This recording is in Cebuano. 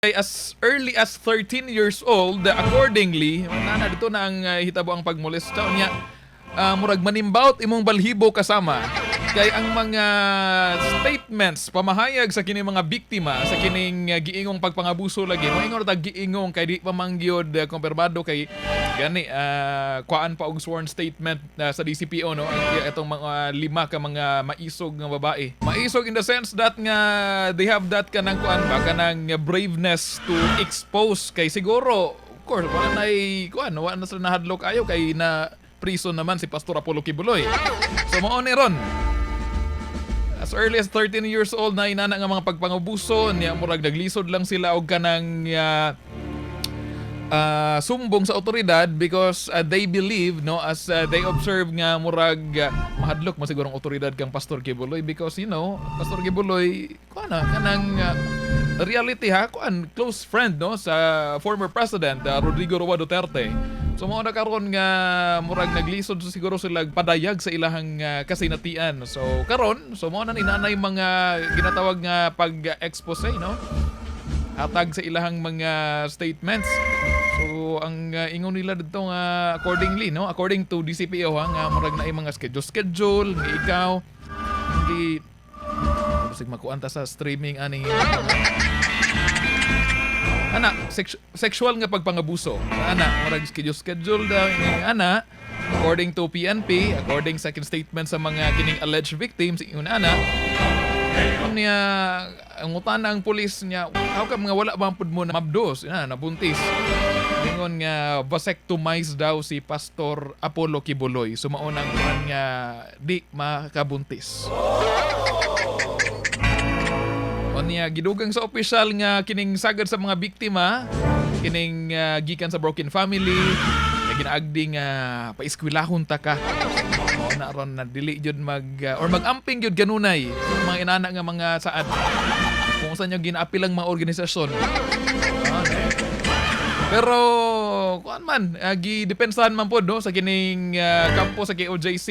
As early as 13 years old, accordingly, na dito na ang hitabo ang pagmolesta niya. Murag manimbaut imong balhibo kasama kay ang mga statements, pamahayag sa kining mga biktima sa kining giingong pagpangabuso lagi. Moingon ta giingong kay di pa man gyud kumpirmado kay gani kuan pa og sworn statement sa DCPO, no, ang itong mga lima ka mga maisog nga babae. Maisog in the sense that nga they have that kanang kuan ba, kanang braveness to expose kay siguro, of course, wala na kuan, wala na sila nahadlok ayo kay na prison naman si Pastor Apollo Quiboloy. So mao ni ron, as early as 13 years old na inana nga mga pagpangabuso niya, murag naglisod lang sila og kanang sumbong sa otoridad because they believe, no, as they observe nga murag mahadlok mo siguro ang otoridad kang Pastor Quiboloy because Pastor Quiboloy, kuan na kanang reality ha, kuan, close friend, no, sa former president Rodrigo Roa Duterte. So mao na karon nga murag naglisod siguro sila padayag sa ilahang kasinatian. So karon, so mao na inanay mga ginatawag nga pag-expose, no, hatag sa ilahang mga statements. So ang ingon nila dito nga accordingly, no, according to DCPO ha, nga murag na mga schedule schedule nga ikaw hindi bisig makuan ta sa streaming ani ana sexual nga pagpangabuso ana, murag schedule schedule daw nga ana according to PNP, according sa statement sa mga kining alleged victims, ingon ana. Niya ang utana ang pulis niya, "How come nga wala ba pud mo na mabdos na nabuntis?" Ingon nga vasectomized daw si Pastor Apollo Quiboloy. So mao nang kuan nga di makabuntis. O niya gidugang sa opisyal nga kining sagad sa mga biktima kining gikan sa broken family nga ginaagdi nga paeskwelahon ta ka. Mao na ron na dili jud mag or mag-amping jud kanunay sa mga inana nga mga saad kung saan nyo ginaapil ang mga organisasyon. Ah, no? Pero kuan man, gidepensahan man pod, no, sa kining kampo sa KOJC.